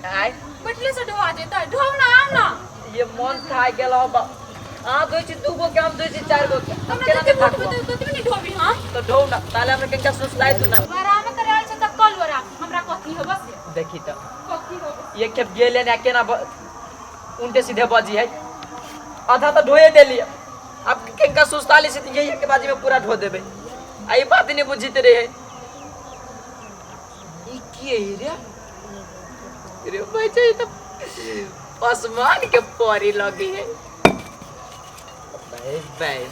आय बैठले से ढोआ जेतै ढोउ ना आउ ना। ये मन थाक गेल हो बा। अहाँ दै छी दू गो के, हम दै छी चारि गो के। हम हमरा केना जते नहि थाकबो? उठबै तते ने ढोबी हम। तो ढोउ ना ताले, हमरा कनिका सुसलाय तू ना। आराम करे आयल छै तऽ कल वरा हमरा कथी होबस देखी तऽ कथी होबस। एक खेप गेले ने केना उल्टे सीधे बजी है। आधा तऽ ढोए देली, अब कनिका सुस्ता ली से यही के बाजी में पूरा ढो देबे। आ ई बात नहीं बुझित रहे। ई की है रे? रे भाई ई तो आसमान के परी लगी है। बाय बाय।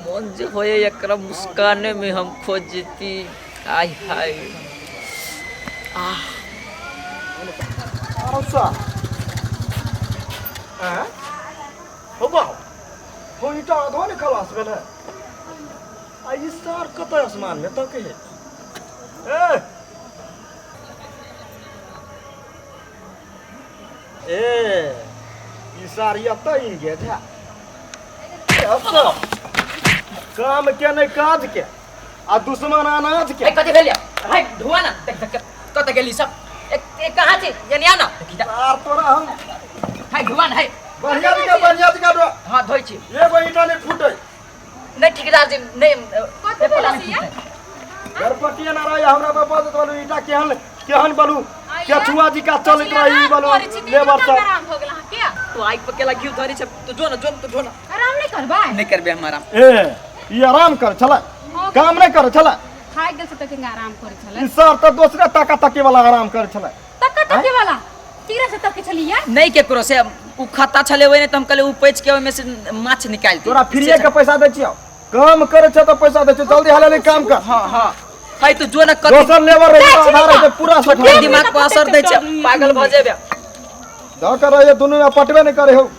मन जे होए एकरा मुस्काने में हम खो जेती। आय हाय आह। अच्छा आँय हो बाप हो, ईटा आधो ने खलास भेल है आ ई सार कतऽ आसमान में तक है? ए ए, ई सार एतऽ इंगेज है। अच्छा काम के नहीं काज के आ दुश्मन अनाज के। ए कथी भेल हाय? धुआ ना देख देख कत गेली सब। एक एक कहाँ छी? यानी आ ना देखी जा। सार तोरा हम हाय धुआ ना हाय। बढ़िया दिखा, बढ़िया दिखा दो। हाँ धोइ छी। एगो ईटा नहीं फूटे। नहीं ठेकेदार जी नहीं। कथी भेल से या? घरपटिया ना रहे हमरा बाबा तो बोलू ईटा केहन केहन बोलू केचुआ जी का चलत रही बोलू लेबर सब। आराम हो गेल अहाँ के? तू आइक पर केला घी धरी छ। तू जो ना जो, तू जो ना। आराम नहीं करबै? नहीं करबे हम आराम। ए ई आराम कर छला, काम नहीं कर छला। थाकि गेल से तऽ केना आराम करै छलै? ई सर तऽ दोसरे ताका ताकी वाला आराम कर छला। तक्का तक्के वाला केकरा से तक्के छलियै? नहीं केकरो से, उ खाता छले ओइ ने तऽ हम कहले उ पैच के ओइ में से माछ निकाल दे। तोरा फ्रीए के पैसा दै छियौ, काम करे छ तऽ पैसा दै छियौ। जल्दी हाले हाले काम कर। हां हां हाय तू जो ना कथी दोसर लेबर रहे जाइ छी आधार ने। रहे पूरा छोटके सठा दिमाग पर असर दै छै, पागल भऽ जेबे। धऽ के रहे दुनू में पटबे नहीं करे हो।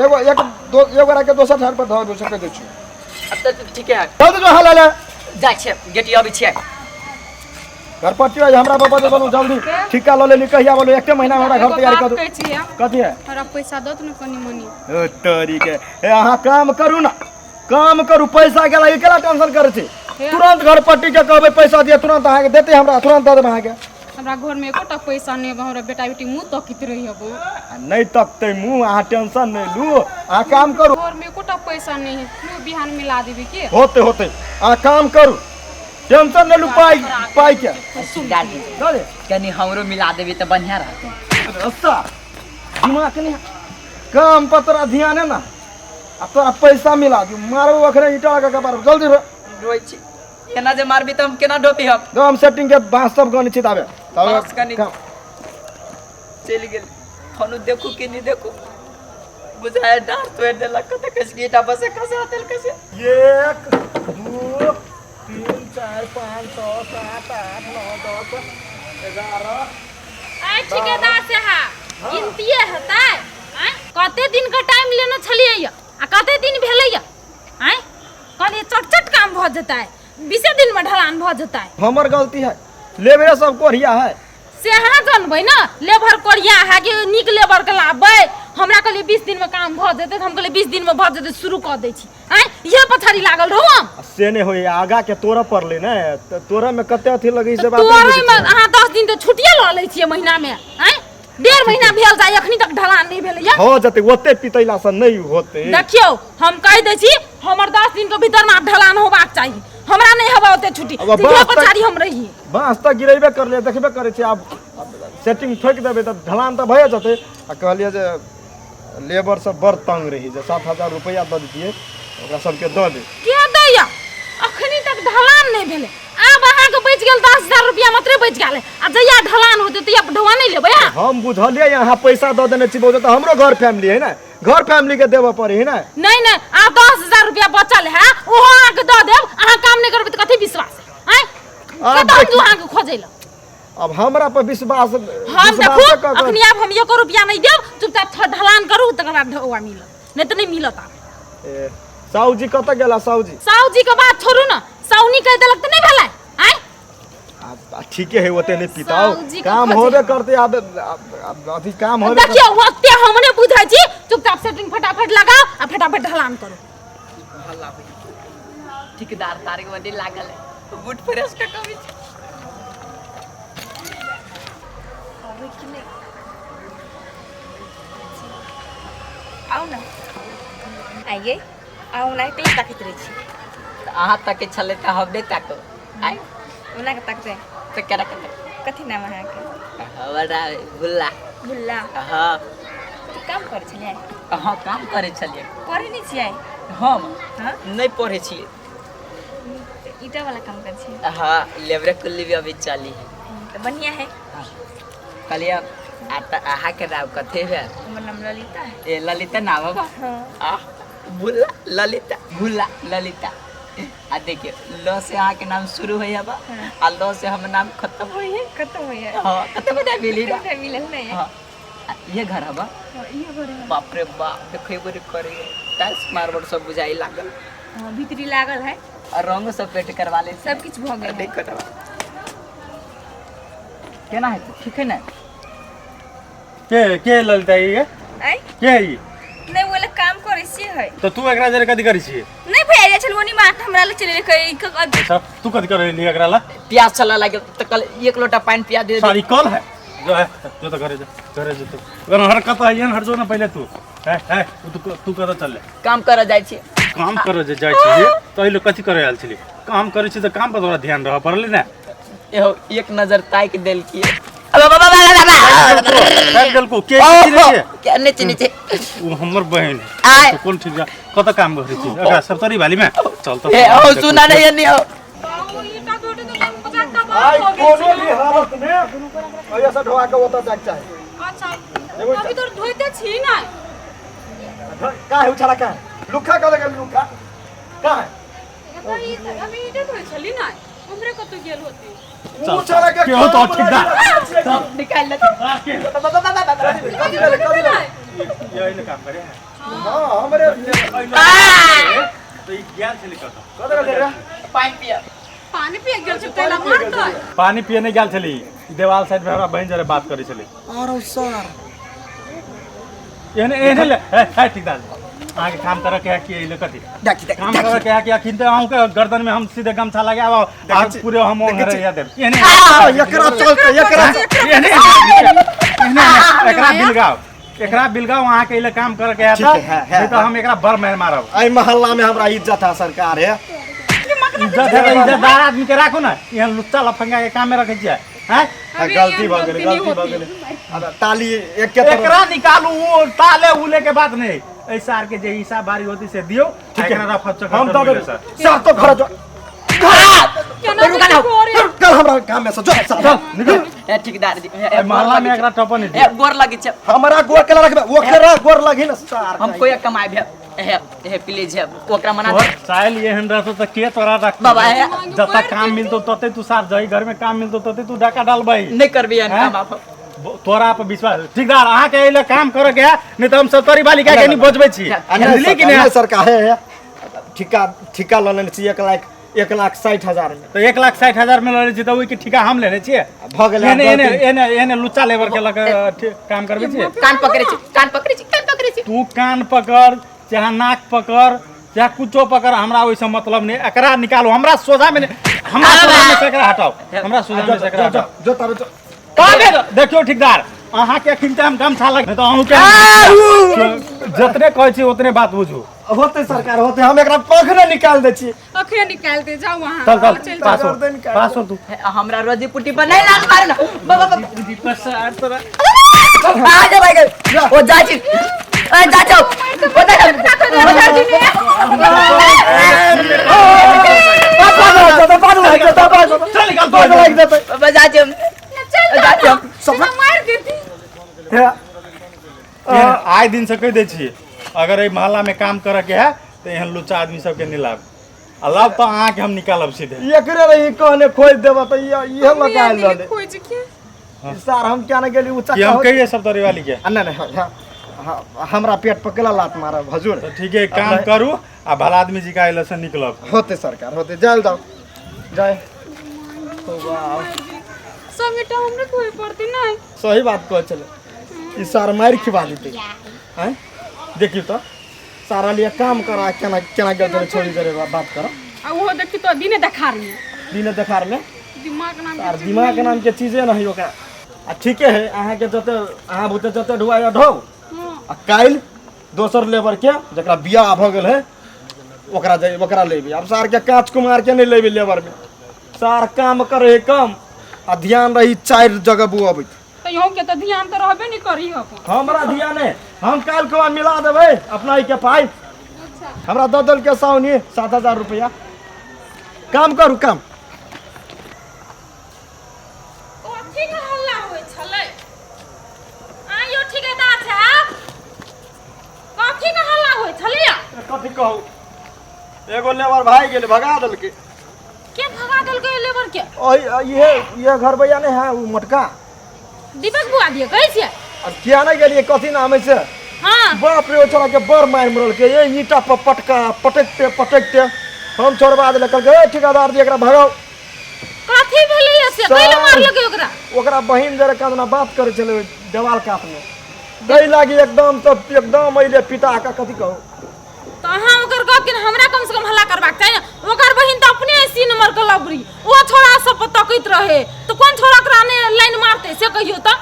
एगो एक दो एगो राख के दोसर ठार पर धऽ दो सके दै छियौ। अब तऽ ठीके है। जल्दी जो हाले हाले। जाइ छै गेटी अबै छियै। घरपट्टी है हमरा बाबा दे बोलू जल्दी ठिका लऽ लेली कहिया बोलू एके महीना में हमरा घर एगो तैयार बात कर दू। कहै छी हम। कथी है? हमरा पैसा दत ने कनी मनी। ओ तोरी के, ए अहाँ काम करू ना, काम करू। पैसा के लागि केला टेंशन करै छी? हे। तुरंत घर पट्टी के कहबै पैसा दिअ, तुरंत अहाँके देतै, हमरा तुरंत दऽ देबै अहाँके। हमरा घर में एकोटा पैसा नहीं बा, हमरा बेटा बेटी मुंह तकित रही हबो। आ नहि तकतै मुँह, अहाँ टेंशन नहि लू, अहाँ काम करू। घर में एकोटा पैसा नहीं है, मुँह बिहान मिला देबे के। होते होते, अहाँ काम करू, टेंशन नहि लू पाइ पाइ के। ठेकेदार जी। दऽ दे। कनी हमरो मिला देबी तऽ बढ़िया रहतै। रस्ता दिमाग नहीं काम पर तोरा ध्यान है ना, आ तोरा पैसा मिला दियो। मारो अखने ईटा लगा के मारो जल्दी रो। रोइ छी एना जे मारबी तऽ हम केना ढोबी हम? दो हम सेटिंग के बांस सब गनै छी ताबे ताबे। बाँस कनी चलि गेल। फोन देखू कि नहीं देखू बुझाय डार तोड़ि देलक। कतऽ खसि ईटा बसे खसा देलक से। 1 2 3 4 5 6 7 8 9 10 11। आय ठेकेदार साहब, गिनतिये हेतै? आँय कते दिन के टाइम लेने छलियै या आ कते दिन भेलै या? आँय कहलियै चट चट काम भऽ जेतै, 20 दिन में ढलान भऽ जेतै। हमर गलती है, लेबरे सब कोढ़िया है। से अहाँ जानबै ने लेबर कोरिया है कि नीक लेबर के लाबबै। हमरा कहलियै 20 दिन में काम भऽ जेतै तऽ हम कहलियै 20 दिन में भऽ जेतै, शुरू कऽ दै छी। आँय इहे पछाड़ी लागल रहू हम। आ से नहि होइए, आगा के तोड़ऽ पड़लै ने तऽ तोड़ऽ में कते अथी लगै से बात नहि तोड़ै बुझै में छियै। अहाँ 10 दिन तऽ छुट्टिए लऽ लै छियै महीना में। आँय 1.5 महीना भेल जाय, अखनी तक ढलान नहीं भेलै या। हो जेतै, ओते पितैला से नहि होतै। देखियौ हम कहि दै छी, हमर 10 दिन के भीतर में आब ढलान होबाक चाही। हमरा नहीं हवा ओते छुट्टी। अब सीधे बाँस तक- पछाड़ी हम रही। बाँस तऽ गिरेबे करलियै, देखबे करै छियै। आब सेटिंग ठोकि देबै तऽ ढलान तऽ भए जेतै। आ कहलियै जे लेबर सब बड़ तंग रही जे 7000 रुपैआ दऽ दैतियै ओकरा सबके दऽ दे। के दैया? अखनी तक ढलान नहीं भेलै। आब अहाँके बचि गेल 10,000 रुपया मात्रे बचि गेल। आ जहिया ढलान होतै तहिया ढौआ नहीं लेबै अहाँ? हम बुझलियै अहाँ पैसा दऽ देने छी बहुत, तऽ हमरो घर फैमिली है ने, घर फैमिली के देबऽ पड़े है ने। नहीं नहीं, आब 10,000 रुपया बचल है ओहो अहाँके दऽ देब। अहाँ काम नहीं करबै तऽ कथी विश्वास है? आँय आब कतऽ हम देखी- जू अहाँके खोजै लए? अब हमरा पर विश्वास हम विश्वास देखू कऽ कऽ- अखनी आब हम एको रुपया नहीं देब। चुपचाप ढलान करू तकर बाद ढौआ मिलत, नहीं तऽ नहीं मिलत आब। ए, साहु जी कतऽ गेला साहु जी? साहु जी के बात छोड़ू ना, साउनी कहि देलक तऽ नहीं भेलै? आँय आब ठीके है, ओते नहीं पिताओ। साहु जी के काम खोजे। होबे करते। आब आब अथी काम होबे देखियौ ओते हम नहि बुझै छी। चुपचाप सेटिंग फटाफट लगाओ आ फटाफट ढलान करू। हल्ला होइए। ठेकेदार तारीख बड़ी लागल है बूट फ्रेश के कमी छै। अबै कि नहि? आउ ने आइए, आउ ओना के ताकैत रहै छी। तऽ अहाँ ताकै छलै तऽ हम नहि ताकब आइ? ओना के ताकबै तऽ केना के ताकबै? कथी नाम अहाँके? हमरा भुल्ला। भुल्ला? हँ। कथी काम करै छलियै? हँ, काम करै छलियै। पढ़ै नहि छियै? हम हँ। नहि पढ़ै छियै। ईटा वाला काम करै छियै? हाँ, लेबरे कुल्ली भी अभी चली है। तऽ बढ़िआँ है। कहलियै आ तऽ अहाँके नाम कथी भेल? हमर नाम ललिता है। ए ललिता नाम बा? हाँ। आ भुल्ला ललिता, भुल्ला ललिता। आ देखियौ ल से अहाँके नाम शुरू होइए बा। हाँ। आ ल से हमर नाम खत्म होइए। खत्म होइए। हाँ, खत्म हो मिली ना। कते मिले नहीं है। हाँ, आ ये घर हबा? हाँ, इहे घर है। बाप रे बाप, देखै बड़ी करे टाइल्स मार्बल सब बुझाई लागल। हाँ, भीतरी लागल है। आ रंग सब पेंट करवा ले। सब किछु भऽ गेल है। देखो ना केना हेतै, ठीक है ने? के ललिता ई गे? आइ के ई? नहि, वो काम करै छियै है। तऽ तू एकरा जरे कथी करै छियै? नहि भैया, जाइ छलहुँ ओनी मात हमरा लग चलि एलै। अच्छा, तू कथी करै रही एकरा ला? प्यास चला लागल तऽ कल एक लोटा पानि पिया दे। सारी कल है जो है जो तो घरे जा, घरे जो तू अगर हरकत है एहन हट जो ना पहिले तू है है तू कतऽ चलले? काम करऽ जाइ छी। काम करऽ जे जाइ छियै तऽ एहि कथी करे आयल छली? काम करै छी तऽ काम पर तोरा ध्यान रहऽ पड़लै ने। एहो एक नजर ताकि देलकी। ताकि देलको के चिन्है छियै? के नहि चिन्है छै। ओ हमर बहिन आय। तू कोन ठीक जा कतऽ काम करै छी एकरा सप्तरी वाली में चल तऽ। ए ओ सुना नहीं नहीं हो। आइ कोनो भी हालत में एहिसँ ढोआ के ओतऽ जाइके चाही। अच्छा, अभी तो धोइते छी ना। का है उछाला? का है लुखा? का लगे लुखा का है? अभी ईटे धोइ छली ना, हमरे कतौ गेल होती। उछाला के के हो तो ठेकेदार? सब निकाल ले। कथी भेलै, कथी भेलै? यही काम करे है। हाँ, हमरे तऽ ई गेल छली कतऽ? कतऽ गेल रे? पानि पिया। पानी पिए गेल छै तैला मारतै। पानी पिए नहीं गेल छली, देवाल साइड में हमरा बहिन जरे बात करै छली। आरो सर एहने एहने ले है है ठेकेदार, अहाँके काम करऽ के है कि एहि ले कथी देखी देखी काम करऽ के है कि अखन तऽ अहूँके गर्दन में हम सीधे गमछा लगायब आ पूरे हम ओंघरे या देब एहने। एकरा चलते एकरा एहने एहने एकरा बिलगाव, एकरा बिलगाव अहाँके एहि ले काम करऽ के है ठीक है, है, नहीं तऽ हम एकरा बड़ मारि मारब। एहि मोहल्ला में हमरा इज्जत है सरकार है। इज्जत है तऽ इज्जतदार आदमी के राखू ने, एहन लुच्चा लफंगा के काम में रखै छियै हैं? हाँ, गलती भऽ गेलै, गलती भऽ गेलै। अब ताली एक के तरफ एकरा निकालू, वो ताले उले के बात नहीं, ऐसा आर के जे हिसाब बारी होती से दियो। ठीक है। एकरा रफा चक्कर हम दऽ मिले देबै सर। सर तो घर जो केना रुका ना। कल हमरा काम में से जो सर। चल निकल। ए ठेकेदार जी, ए, मोहल्ला में एकरा टपन नहीं ए दियो। गोर लगी छै। हमरा गोर केला रखबे ओकरा गोर लगी ने सर। हम कोई कमाए भे हे हे प्लीज हे ओकरा मना तोहर चाइल एहन रहतो तऽ के तोरा रखतौ? बाबा, हे। जतऽ काम मिलतौ तते तू साफ जही, घर में काम मिलतौ तते तू डाका डालबै। नहीं करबी एहन हैं? काम आप। तोरा पर विश्वास ठेकेदार अहाँके एहि ले काम करऽ के है नहीं तऽ हम सप्तरी वाली के कनी बजबै छी। आ नहि बुझलियै कि सरकार, नहि? नहि सरकार है ठिका ठिका लऽ लेने छी 1,60,000 में। तऽ 1,60,000 में लऽ लै छी तऽ ओहिके ठिका हम लेने छियै। भऽ गेलै एहने एहने गलती। एहने एहने लुच्चा लेबर के लऽ कऽ काम करबै छियै। कान पकड़े छी, कान पकड़े छी, कान पकड़े छी। तू कान पकड़ चाहे नाक पकड़ चाहे कुछो पकड़, हमरा ओहिसँ मतलब नहि। एकरा निकालू हमरा सोझा में नहि, हमरा सोझा में से एकरा हटाउ, हमरा सोझा में से एकरा जो हटाउ। जो तारे जो कहाँ भेल? देखियौ ठेकेदार, अहाँके अखन तऽ हम गमछा लग नहि तऽ अहूँके जतने कहै छी ओतने बात बुझू। होते सरकार होते, हम एकरा पखने निकाल दै छी। अखने निकाल दे, जाउ अहाँ। चल चल चलि पास हो, गर्दन काट। पास हो तू। हे, हमरा रोजी पुटी पर नहीं लात मारे ना बाबा बाबा। आ जा भाई ओ जा छी ए जा जाओ ओ जा पागल लागि जेतै, पागल चल निकाल पागल लागि जेतै। बाबा जा छी चल जा छी सब मार देती। हे, आइ दिन से कहि दै छी अगर एहि मोहल्ला में काम करऽ के है तऽ एहन लुच्चा आदमी सबके नहीं लाब आ लाब तऽ अहाँके हम निकालब सीधे। एकरे रही कहने खोज देबऽ तऽ इहे लगायल रहलै। खोज के सर हम क्या ने गेली उ कि चक्का हम कहिए सब तोरी के। आ नहीं नहीं हाँ, हाँ, हमरा पेट पर केला लात मारब हजूर। तऽ ठीक है, काम करू आ भला आदमी जी का से निकलब। होते सरकार होते, जायल जाओ जाए। वाह सब ईटा हमरे खोए पड़ती नहीं। सही बात कहै छलै, ई सार मारि खिबा देतै। आँय देखियौ तऽ सारा लिए काम करा केना केना गेल छलै छोड़ी जरे बात कर। आ ओहो देखी तो दिने देखार में। दिने देखार में। दिमाग नाम आर दिमाग नाम के चीजे नहीं ओकरा। आ ठीके है, अहाँके जते अहाँ बुते जते ढुआइ ढो। आ काल्हि दोसर लेबर के जकरा बियाह भऽ गेल है ओकरा जाइ ओकरा लेबै। आब सार के काँच कुमार के नहि लेबै लेबर में, सार काम करे है कम आ ध्यान रही 4 जगह बुअबैत। तऽ इहो के तऽ ध्यान तऽ रहबे नहि करी अपन। हमरा ध्यान है, हम काल्हि के मिला देबै अपना के पाइ। हमरा दऽ देलकै साउनी 7000 रुपया। काम करू काम। कथी के हल्ला होइ छलै? आइयो ठेकेदार साहब, कथी के हल्ला होइ छलै? कथी कहू, एगो लेबर भागि गेलै, भगा देलकै। के भगा देलकै लेबर के? ओहि इहे इहे घर भैया नहि है ओ मोटका दीपक बुआ दिए कहै छियै। अब किया नहि गेलियै, कथी नाम है से? हाँ। बाप रे, ओ छोड़ा के बड़ मारि मरलकै, ए ईंटा पर पटका पटकते पटकते हम छोड़बा देले। कहलकै ए ठेकेदार जी एकरा भगाउ। कथी भेलै से? कैले मारलकै ओकरा? ओकरा बहिन जरे कातना बात करै छलै ओहि देवाल कातमे, दै लागी एकदम तऽ एकदम अइले पिता के कथी कहू। तऽ अहाँ ओकर गप के हमरा कम से कम हल्ला करबाक चाही ने। ओकर बहिन तऽ अपने 80 नंबर के लबरी, ओ छोड़ा सब पर तकैत रहे तऽ कोन छोड़ा ओकरा ने लाइन मारतै से कहियौ तऽ?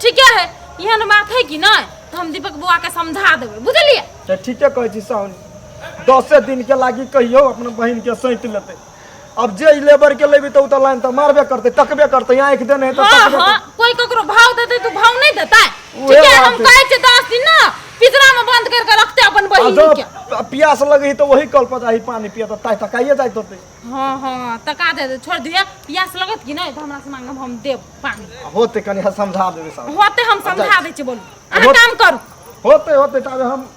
ठीके है, एहन बात है कि नहि तऽ हम दीपक बौआ के समझा देबै, बुझलियै? तऽ ठीके कहै छी साउनी, 10 दिन के लागी कहियौ अपना बहिन के सैंत लेतै। अब जे लेबर के लेबी तऽ ओ तऽ लाइन तऽ मारबे करतै, तकबे करतै, आँखि देने है तऽ हाँ तकबे। हाँ, कोई ककरो भाव देतै तऽ भाव नहि देतै। उहे ठीक है, बात हम है। कहै छियै 10 दिन ना पिजरा में बंद करके रखते अपन आ बहिन जब के। प्यास लगे तऽ वही कल पर जाही पानी पिए तऽ ताइ तकाइए जाइत होतै। हाँ हाँ, तका दे दे, छोड़ दिया। प्यास लगत कि नहि तऽ हमरा से मांगब, हम देब पानी। होतै कनि समझा देबै साहब। होते हम समझा दै छियै, बोलू अहाँ होत- काम करू। होते होते ताबे हम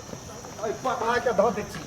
एहि पटा के धऽ दै छी।